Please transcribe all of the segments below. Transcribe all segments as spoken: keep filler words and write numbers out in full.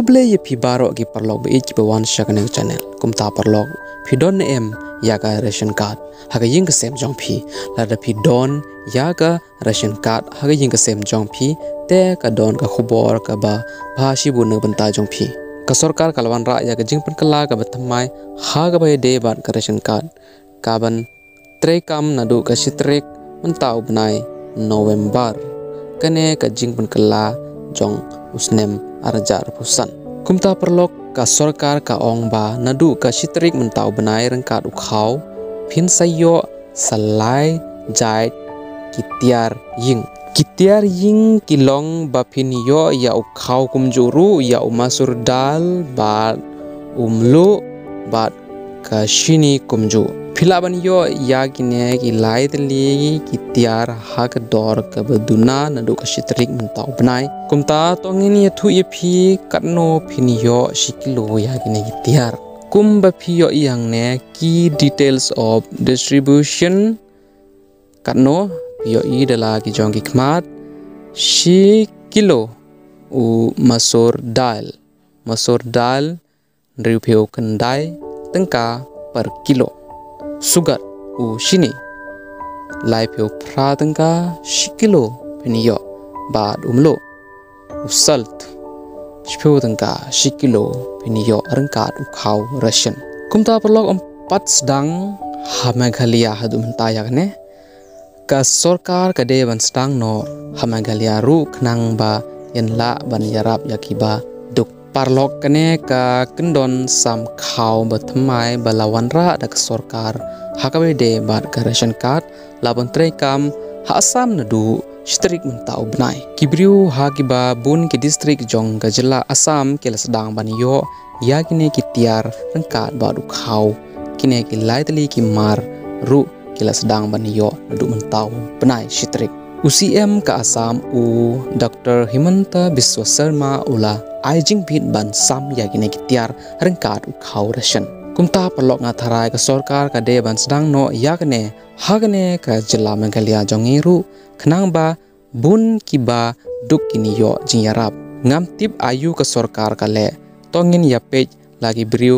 Khublei ïa phi baroh ki paralok ba ïeit kiba wan sha kane ka channel. Kumta paralok, phi don ne em ïa ka ration card ha ka ïing ka sem jong phi? Lada phi don ïa ka ration card ha ka ïing ka sem jong phi, te ka don ka khubor kaba bha shibun na ka bynta jong phi. Ka sorkar ka la wanrah ïa ka jingpynkylla kaba thymmai ha kaba ïadei bad ka ration card, kaban treikam naduh ka shi tarik mynta u bnai November. Kane ka jingpynkylla jong u snem ar hajar arphew san. Kumta paralok, ka sorkar ka ong ba naduh ka shi tarik mynta u bnai ryngkat u khaw, phin sa ïoh sa lai jait ki tiar ïing. Ki tiar ïing ki long ba phin ïoh ïa u khaw kumjuh ruh, ïa u masur dal bad u mluh bad ka shini kumjuh. Phi lah ban ïoh ïa kine ki lai tylli ki tiar ha ka dor kaba duna naduh ka shi tarik mynta u bnai. Kumta to ngin ïathuh ïa phi katno phin ïoh shi kilo ïa kine ki tiar. Kumba phi ïohi hangne, key details of distribution, katno phi ïohi da la ki jong ki khmat. Shi kilo u masur dal, masur dal hynriewphew khyndai tyngka per kilo. Sugar, u shini, laiphew phra tyngka shi kilo phin ïoh, bad u mluh, u salt, shiphew tyngka shi kilo phin ïoh ryngkat u khaw ration. Kumta paralok, ym pat sdang ha Meghalaya haduh mynta ïa kane. Ka sorkar ka dei ban sdang noh ha Meghalaya ruh khnang ba yn lah ban ïarap ïa kiba duk. Paralok, kane ka kyndon sam khaw ba thymmai ba la wanrah da ka sorkar ha kaba ïadei bad ka ration card la ban treikam ha Assam naduh shi tarik mynta u bnai. Ki briew ha kiba bun ki distrik jong ka jylla Assam ki la sdang ban ïoh ïa kine ki tiar ryngkat bad u khaw. Kine ki lai tylli ki mar ruh ki la sdang ban ïoh naduh mynta u bnai shi tarik. U C M ka Assam, u Doctor Himanta Biswa Sarma, u la ai jingbit ban sam ïa kine ki tiar ryngkat u khaw ration. Kumta paralok, nga tharai ka sorkar ka dei ban sdang noh ïa kane ha kane ka jylla Meghalaya jong ngi ruh khnang ba bun kiba duk kin ïoh jingïarap. Ngam tip aïu ka sorkar ka leh, to ngin ïa peit la ki briew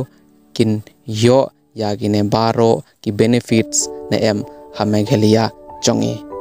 kin ïoh ïa kine baroh ki benefits ne em ha Meghalaya jong ngi.